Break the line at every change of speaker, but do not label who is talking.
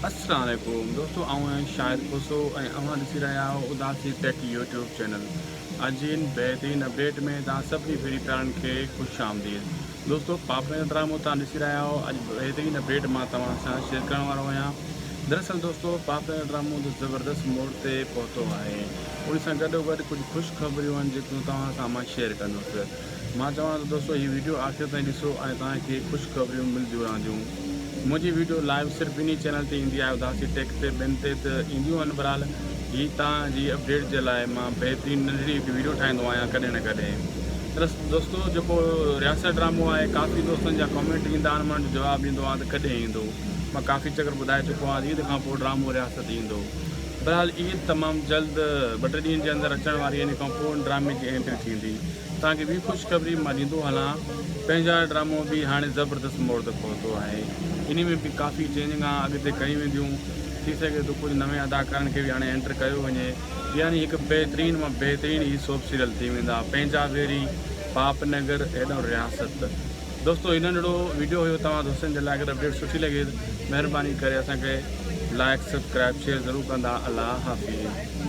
السلام عليڪم دوستو آئون آهيان شاهد کوسو ۽ اوهان ڏسي رهيا آهيو اداسي ٽيڪ يوٽيوب چينل اڄ جي ان بهترين اپڊيٽ ۾ توهان سڀني ڦري پيارن کي خوش آمديد دوستو پاپڙين جو ڊرامو توهان ڏسي رهيا آهيو اڄ بهترين اپڊيٽ مان توهان سان شيئر ڪرڻ وارو آهيان دراصل دوستو پاپڙين جو ڊرامو ته زبردست موڙ تي پهتو آهي ان سان گڏو گڏ ڪجهه خوش خبريون آهن جيڪيون توهان سان مان شيئر ڪندس مان چوان ٿو دوستو هي ويڊيو آخر تائين ڏسو ۽ توهان کي خوشخبريون ملديون رهنديون. منهنجي ويڊيو لائيو صرف انهي چينل تي ايندي آهي اداسي ٽيڪ تي ٻين تي ته اينديون آهن بهرحال هي توهان جي اپڊيٽ جي لاء مان بهترين ننڍڙي هڪ ويڊيو ٺاهيندو آهيان ڪڏهن نه ڪڏهن. دوستو جيڪو رياست ڊرامو آهي ڪافي دوستن جا ڪمينٽ ايندا آهن مان انهن جو جواب ڏيندو آهيان ته ڪڏهن ايندو مان ڪافي چڪر ٻڌائي چڪو آهيان ته عيد کان پوء ڊرامو رياست ايندو بهرحال عيد تمام جلد ٻه ٽي ڏينهن جي اندر اچڻ واري آهي ان کان پوء ان ڊرامي جي انٽري ٿيندي. توهان کي ٻي خوشخبري مان ڏيندو هلان پنهنجا ڊرامو به هاڻي زبردست موڙ تي پهتو آهي انهي ۾ به ڪافي چينجنگان اڳتي ڪيون وينديون ٿي سگهي ٿو ڪجهه نوين اداڪارن کي به هاڻي انٽر ڪيو وڃي يعني هڪ بهترين مان بهترين هي سوپ سيريل ٿي ويندا پنهنجا ويري پاپ نگر هيڏانهن رياست دوستو هي ننڍڙو ويڊيو هيو توهان دوستن جي لاء اگر اپڊيٽ سٺي لڳي ته مهرباني ڪري اسان کي لائڪ سبسڪرائب شيئر ضرور ڪندا الله حافظ.